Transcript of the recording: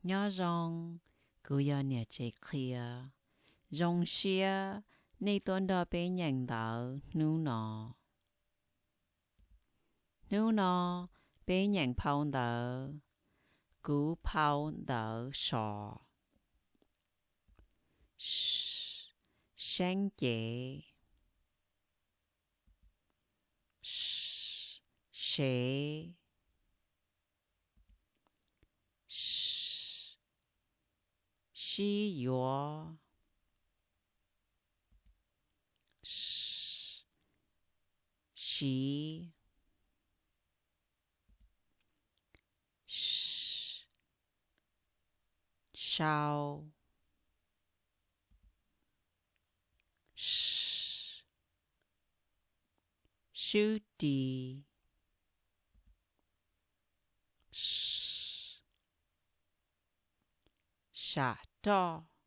Nyob zoo, kuv yog niam tsev qhia. Zoo siab nej tuaj nrog peb nyeem ntawv hnub no. Hnub no peb nyeem phau ntawv Kuv phau ntawv sov. Seeb cev. Sev. Sib yuav. Siv. Sau. Swb ris. Sam roj.